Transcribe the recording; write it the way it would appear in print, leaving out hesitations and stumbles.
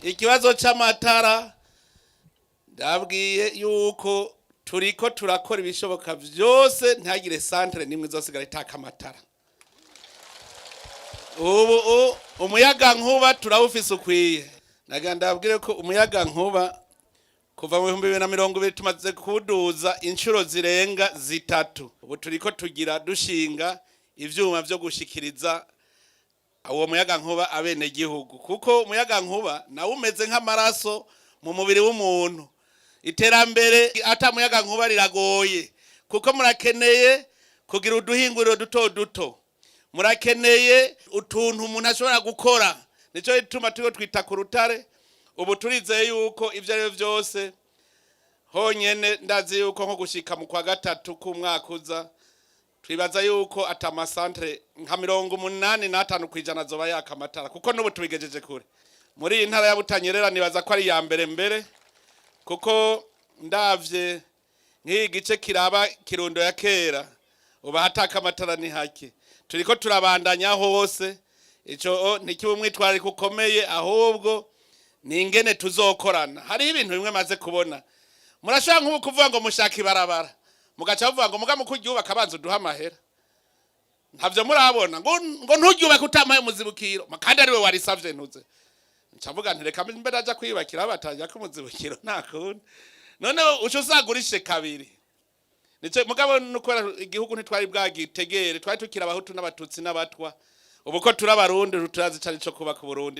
Ikibazo c'amatara, ndabwiye yuko turiko turakora ibishoboka vyose ntihagire centre nimwe izosigara itaka amatara. Ubu umuyaga nkuba turawufise ukwiye. Nagira ndabwire ko umuyaga nkuba kuva mu 2020 tumaze kuwuduza inshuro zirenga zitatu. Ubu turiko tugira dushinga ivyuma vyo gushikiriza uwo muyaga nkuba abenegihugu, kuko umuyaga nkuba nawe umeze nk'amaraso mu mubiri w'umuntu. Iterambere ata muyaga nkuba riragoye, kuko murakeneye kugira uduhinguriro duto duto, murakeneye utuntu umuntu ashobora gukora. Nico gituma turiko twita ku rutare. Ubu turizeye yuko ivyo ari byo byose honyene, ndazi yuko nko gushika mu kwa gatatu k'umwaka uza, twibaza yuko ata masantere nka 85% azoba yaka amatara, kuko n'ubu tubigejeje kure. Muri iyi ntara ya Butanyerera nibaza ko ari iya mbere mbere, kuko ndavye nk'iyi gice kiraba Kirundo ya kera, uba hataka amatara ni hake. Turiko turabandanya hose. Ico ntikiba umwitwarariko ukomeye, ahubwo ni ingene tuzokorana. Hariho ibintu bimwe maze kubona: murashobora nk'ubu kuvuga ngo mushaka ibarabara, mugaca bavuga ngo muga mu kuryubaka abanza uduhe amahera. Ntavyo murabona ngo nturyubake utamaye umuzibukiro, kandi ariwe warisavye. Ntuze ncavuga nti reka mbe naja kwiyubakira batajya ko umuzibukiro, nta kundi. None uca usagurishe kabiri. Nico mugabo nukora igihugu ntitwari bwagitegere, twari tukiri Abahutu n'Abatutsi n'Abatwa. Ubu ko turi Abarundi, turazi cari co kubaka Burundi.